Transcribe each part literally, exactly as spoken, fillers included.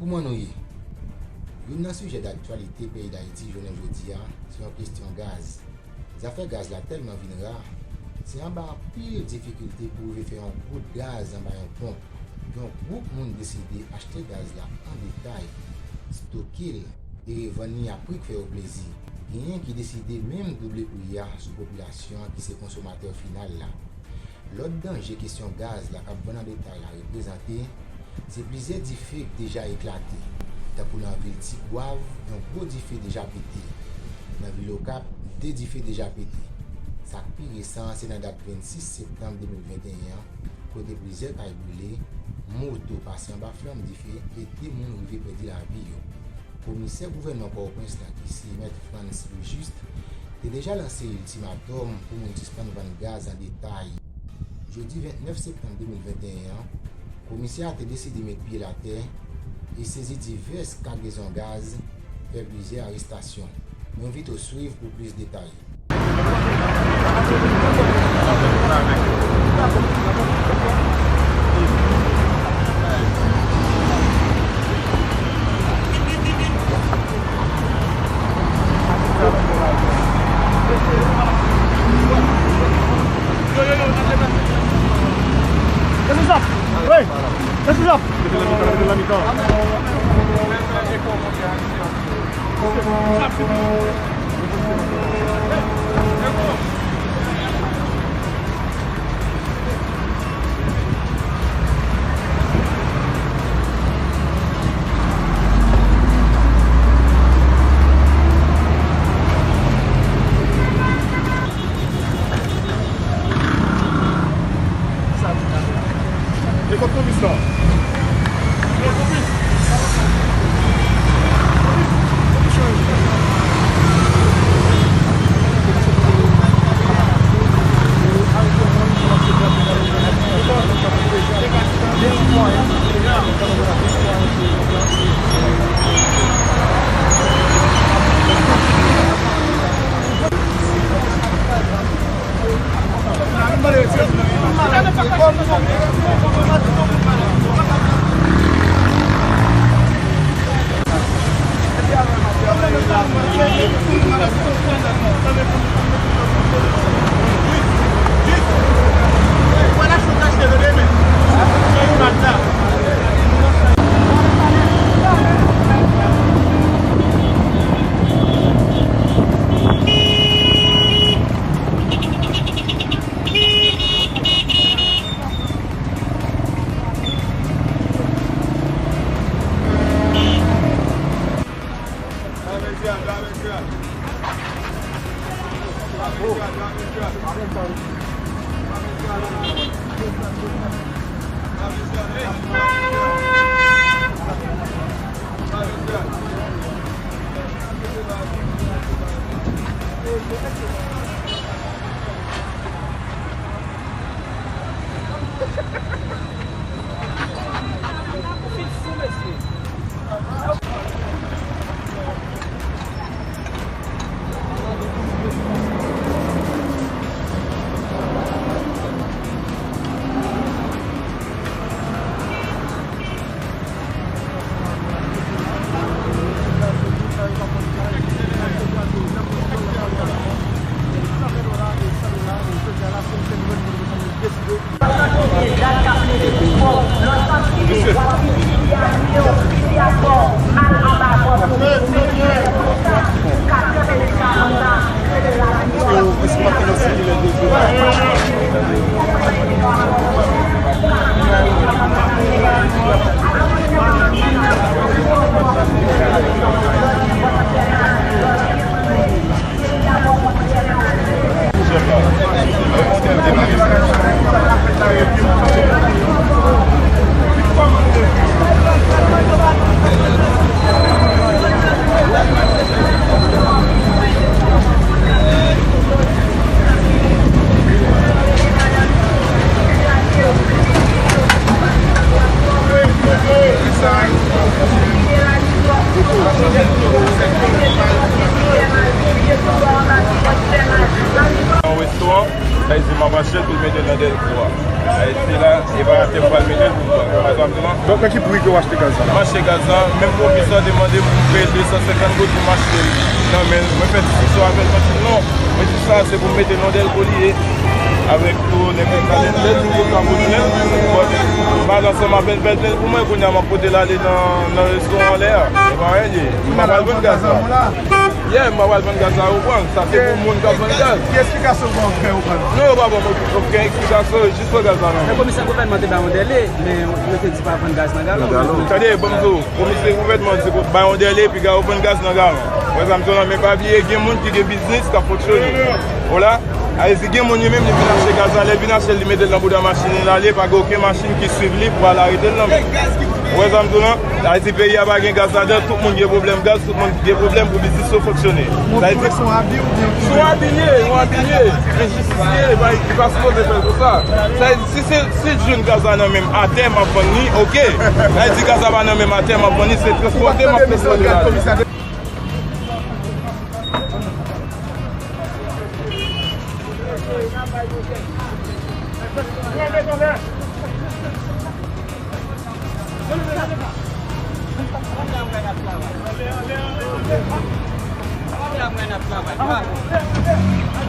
Kòman nou ye? Youn nan sijè daktyalite peyi Dayiti jounen jodi a, se yon kesyon gaz. Zafè gaz la tèlman vin ra, se anba anpil difikilte pou rive fè yon gout gaz anba yon ponp. Yon gwoup moun deside achte gaz la an detay, stoke l, e revann li a pri k fè yo plezi. Genyen ki deside menm double pri a sou popilasyon an ki se konsomatè final la. Lòt danje kesyon gaz la k ap vann an detay la reprezante, se plizyè dife k deja eklate, tankou nan vil Tigwav, yon gwo dife deja pete. Nan vil Okap, de dife deja pete. Sa k pi resan an, se nan dat vennsis septanm de mil venteyen an, kote plizyè kay boule, moto pase anba flanm dife e de moun rive pèdi lavi yo. Komisè gouvènman Pòtoprens la, ki se Mèt Frantz Louis Juste, te deja lanse iltimatòm pou moun sispann vann gaz an detay. Jodi vennèf septanm de mil venteyen an, komisè a te deside met pye l atè e sezi divès kagezon gaz, fè plizyè arestasyon. Nou envite w swiv pou plis detay. E kot polis la? Nan resto a. Ayiti m ap achte l pou l mete nan Dèlko a. Ayiti la, e pa atè m pral mete l pou mwen. Ou konprann sa m di w lan? Donk, nan ki pri ke w achte gaz la? M achte gaz la, menm pwomès lan te mande m pou m peye de san senkant goud pou m achte l nan men l. Mwen fè diskisyon avè l, mwen di l non, mwen di sa se pou m mete nan Dèlko li ye. Avèk tou, nèg la ka lè l vle l, li ka voye l. Bon, m al ansanm avè l, vle l pou mwen, kounye a m ap pote l ale nan, nan restoran anlè a. Se pa anyen li ye. M pa pral vann gaz la. Yeah, m pa pral vann gaz la, ou konprann? Sa se pou moun k ap vann gaz. Ki esplikasyon w ba w fè ou vann? Non, yo pa ban m okenn esplikasyon, yo jis pran gaz la nan men m. Men komisè gouvènman te ba yon dèle, men yo te di pa vann gaz nan galon. Nan galon. Tande, ban m di w, komisè gouvènman di ba yon dèle, piga yo vann gaz nan galon. Ou wè sa m di w lan, men pa bliye, gen moun ki gen biznis k ap fonksyone. Ou la? Sa vle di, gen moun li menm, li vin achte gaz la, lè l vin achte l, li mete l nan bouda machin li, l ale, pa gen okenn machin ki swiv li pou al arete l nan men l. Ou wè sa m di w lan? Sa vle di, peyi a pa gen gaz ladan, tout moun gen pwoblèm gaz, tout moun gen pwoblèm pou biznis yo fonksyone. Sa vle di, se yon abi oubyen se yon abi li ye, yon abi li ye. Enjistis li ye, li pa sipoze fè l konsa. Sa vle di, si se, si l jwenn gaz la nan men m, atè m ap vann li, oke. Sa vle di, gaz la pa nan men m, atè m ap vann li, se transpòte m ap transpòte l ale.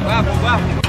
Bravo, bravo.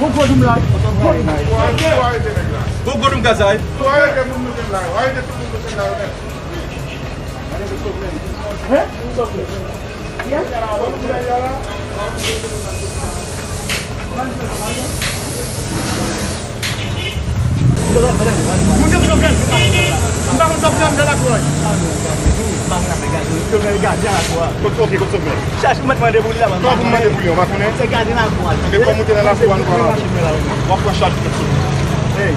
Gon gwo doum la. Gon gwo doum gaz la wi. Moun yo pran gaz. M pa konn sa pran nan lakou an. Kot, ok, kot sou mwen. Chache mwen mande pou li la. Kòman pou mande pou li, ou pa konnen? Se gade lakou an. E kòm ou te nan lakou an, nou pran la. W ap pran chaj tout sou mwen.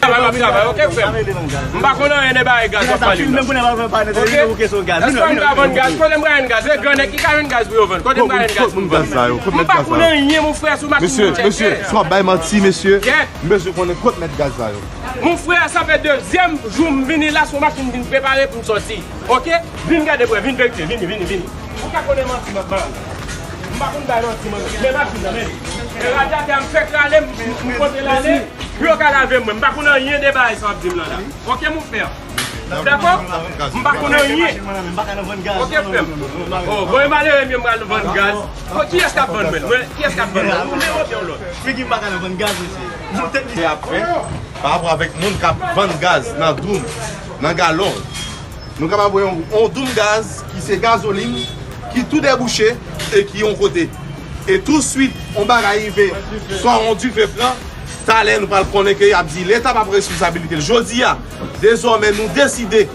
Travay, m ap travay, ok, frè m. M pa konn anyen de bagay gaz w ap pale m nan. Ok? Èske m ka vann gaz? Kote m ka jwenn gaz? E gran nèg ki ka jwenn gaz pou yo vann? Kote m ka jwenn gaz pou m vann? M pa konn anyen, mon frè, sou machin. Mesye, mesye, si w ap bay manti, mesye, m bezwen konnen kot mèt gaz la yo. Mon frè, sa fè dezyèm jou m vini la, sou machin m vin prepare pou m sòti. Ok? Vin gade, frè, vin verifye, vini, vini, vini. Ou ka konnen manti m ap bay. M pa konn bay manti, mwen. Men machin nan, men. E radyatè a m fèk rale, m, m, m pote l ale. Pou yo ka lave mwen. M pa konn anyen de bagay sa w ap di m lan la. Ok, mon frè. Dakò? M pa konn anyen. Ok, frè m. Oh, bon, e malere m ye m pral vann gaz. Bon, kiyès k ap vann mwen? Mwen, kiyès k ap vann mwen? Ou menm oubyen yon lòt? Figi m pa ka nan vann gaz, mesye. Mwen tèt li. Se apre, pa rapò avèk moun k ap vann gaz nan doum, nan galon. Nou kapab wè yon, yon doum gaz ki se gazolin, ki tou debouche e ki yon kote. E touswit, yon bagay rive, swa yon dife pran, talè nou pral konnen ke y ap di Leta pa pran responsabilite l. Jodi a, dezòmè nou deside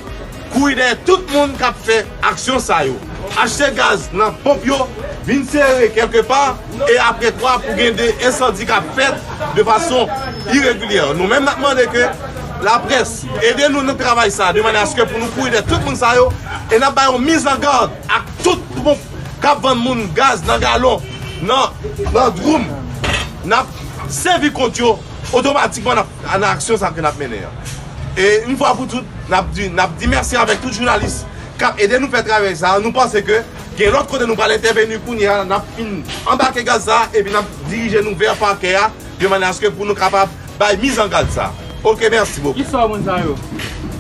Kouri dèyè tout moun k ap fè aksyon sa yo. Achte gaz nan ponp yo, vin sere kèlke pa, e apre kwa pou gen de ensandi k ap fèt de fason iregilyè. Nou menm n ap mande ke laprès ede nou nan travay sa, de manyè aske pou nou kouri dèyè tout moun sa yo, e n ap bay yon mizangad ak tout ponp k ap vann moun gaz nan galon, nan, nan dwoum. N ap sèvi kont yo otomatikman nan, nan aksyon sa ke n ap mennen an. E yon fwa pou tout, n ap di, n ap di mèsi avèk tout jounalis k ap ede nou fè travay sa. Nou panse ke gen lòt kote nou pral entèveni kounye a, n ap fin anbake gaz sa, epi n ap dirije nou vè pakè a, de manyè aske pou nou kapab bay mizangad sa. Oke, mèsi bokou. Ki sò moun sa yo?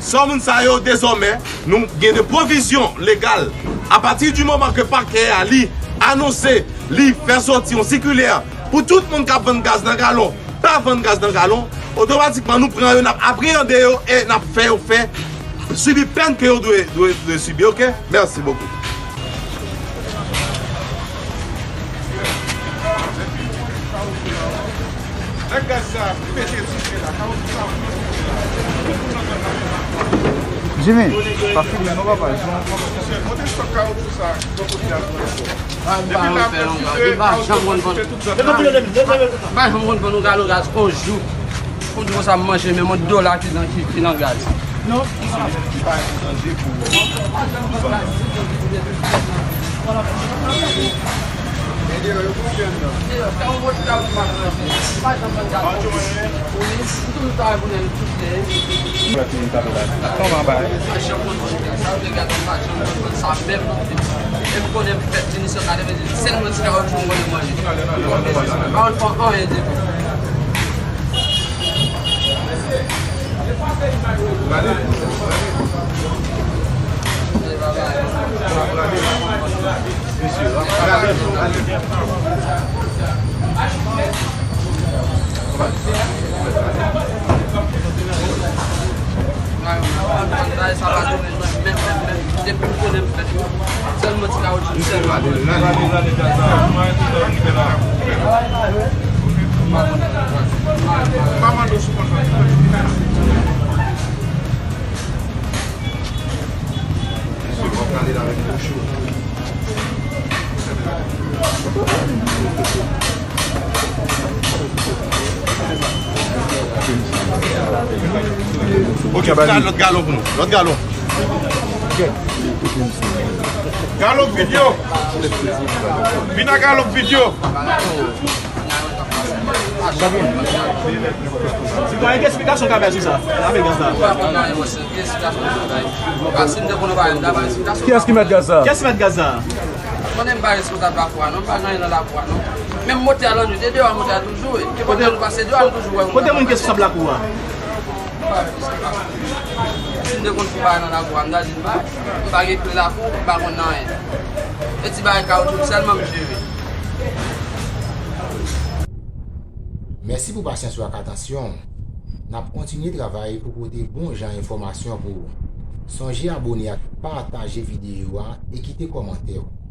Sò moun sa yo, dezòmè, nou gen de pwovizyon legal. Apati di moman ke pakè a li anonse, li fè sòti yon sikilè pou tout moun k ap vann gaz nan galon, pa vann gaz nan galon, otomatikman nou pran yo, n ap apreyande yo e n ap fè yo fè sibi pèn ke yo dwe, dwe, dwe sibi, oke? Mèsi bokou. Jimmy, pa filme non papa. Mwen pa janm fè yon gaz. Mwen pa janm konn vann. Mwen pa janm konn vann yon galon gaz yon jou. Yon jou konsa m manje menm yon dola ki nan, ki, ki nan gaz. Non. Sa menm, e m konnen m fèt Dinisyon katrevendizuit, sèlman ti kawotchou m konnen manje. M pa konn fè anyen ditou. Sa pa donnen jwenn menm, menm, menm. Depi m konnen m fèt, sèlman ti kawotchou, sèlman. Ok, vin ak lòt galon pou nou. Lòt galon. Galon vid yo. Vin ak galon vid yo. Sitwayen, ki esplikasyon w ka bay sou sa? Afè gaz la. Kiyès ki mèt gaz sa? Kiyès ki mèt gaz sa? Konnen m pa responsab lakou a non, m pa gen anyen nan lakou a non. Menm motè a lannwit, e deyò a motè a toujou ye. Kote nou pase deyò a, nou toujou wè moun. Kote moun ki responsab lakou a? Si m te konn tout bagay nan lakou a, m ta di m pa, m pa gen kle lakou, m pa konn anyen. E ti bagay kawotchou sèlman m jere. Mèsi pou pasyans ou ak atansyon w. N ap kontinye travay pou pote bon jan enfòmasyon pou ou. Sonje abòne ak pataje videyo a e kite kòmantè w.